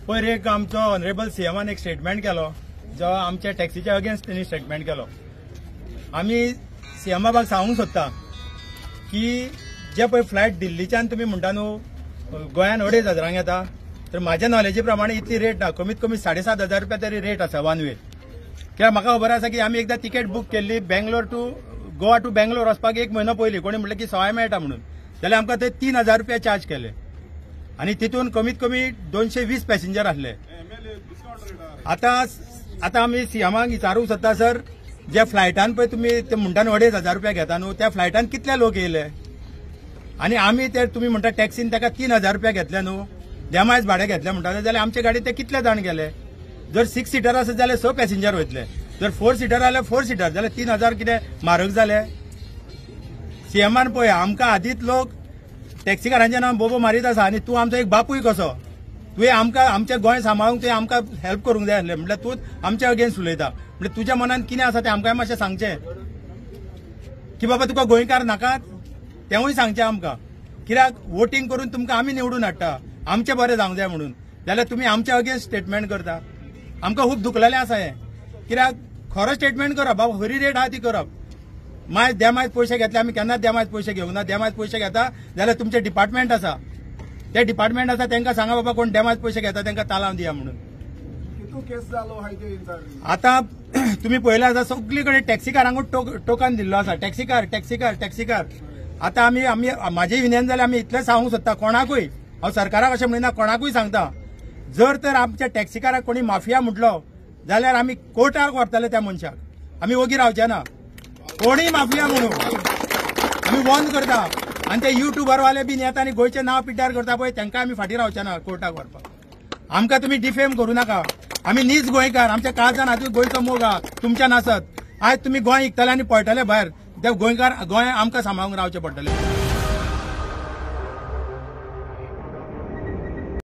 पयर एक आमचो ऑनरेबल सीएमान एक स्टेटमेंट केलो, जो आमच्या टॅक्सीच्या अगेन्स्ट तेणी स्टेटमेंट केलो. आमी सीएम बाबाक सांगूंक सोदता की जे पळय फ्लायट दिल्लीच्यान तुमी म्हणटा न्हू गोंयान 2,500 येता, तर म्हाज्या नॉलेजी प्रमाणे इतली रेट ना, कमीत कमी 7,500 रुपया तरी रेट आसा वन वे. कित्याक म्हाका खबर आसा की आमी एकदां तिकेट बूक केल्ली बेंगलोर टू गोवा टू बेंगलोर वचपाक एक म्हयनो पयलीं, कोणी म्हटलें की सवाय मेळटा म्हणून, जाल्यार आमकां थंय 3,000 रुपया चार्ज केले आनी तितून कमीत कमी 220 पॅसेंजर आसले. आतां आतां आमी सीएमाक विचारूंक सोदता, सर ज्या फ्लायटान पळय तुमी ते म्हणटा न्हू 2,500 रुपया घेता न्हू, त्या फ्लायटान कितले लोक येयले आनी आमी ते तुमी म्हणटा टॅक्सीन ताका 3,000 रुपया घेतले न्हू, देमायज भाडें घेतलें म्हणटा, जाल्यार आमचे गाडयेन ते कितले जाण गेले? जर 6 सिटर आसत जाल्यार 6 पॅसेंजर वयतले, जर 4 सिटर जाल्यार 4 सिटर, जाल्यार 3,000 कितें म्हारग जाले? सीएमान पळय आमकां आदींच लोक टॅक्सीकारांच्या नांवान बोबो मारीत आसा आनी तूं आमचो एक बापूय कसो, तुवें आमकां आमचें गोंय सांबाळूंक तुवें आमकां हेल्प करूंक जाय आसलें, म्हटल्यार तूं आमच्या अगेन्स्ट उलयता, म्हटल्यार तुज्या मनान कितें आसा तें आमकां मातशें सांगचें की बाबा तुका गोंयकार नाकात, तेंवूय सांगचें आमकां. कित्याक वोटींग करून तुमकां आमी निवडून हाडटा, आमचें बरें जावंक जाय म्हणून, जाल्यार तुमी आमच्या अगेन्स्ट स्टेटमेंट करता. आमकां खूब दुखलेलें आसा हें, कित्याक खरो स्टेटमेंट करप बाबा खरी रेट आहा ती करप. मायज देमायज पयशे घेतले, आमी केन्नाच देमायज पयशे घेवंक ना. देमायज पयशे घेता जाल्यार तुमचें डिपार्टमेंट आसा, ते डिपार्टमेंट आसा तांकां सांगा बाबा कोण देमायज पयशे घेता तांकां तालांव दिया म्हणून. आतां तुमी पळयलें आसा सगळी कडेन टॅक्सीकारांकूच टोकन दिल्लो आसा, टॅक्सीकार टॅक्सीकार टॅक्सीकार. आतां आमी आमी म्हाजें युनियन जाल्यार आमी इतलें सांगूंक सोदता कोणाकूय, हांव सरकाराक अशें म्हणिना, कोणाकूय सांगता, जर तर आमच्या टॅक्सीकाराक कोणी माफिया म्हटलो जाल्यार आमी कोर्टाक व्हरतले त्या मनशाक, आमी ओगी रावचे ना. कोणीय माफिया म्हणून आमी बंद करता आनी ते युट्यूबरवाले बीन येता आनी गोंयचें नांव पिड्ड्यार करता पळय, तांकां आमी फाटीं रावचे ना कोर्टाक व्हरपाक. आमकां तुमी डिफेम करूं नाका, आमी नीज गोंयकार, आमच्या काळजान आजूय गोंयचो मोग आहा, तुमच्या नासत. आयज तुमी गोंय विकतले आनी पळटले भायर, ते गोंयकार गोंय आमकां सांबाळूंक रावचें पडटलें.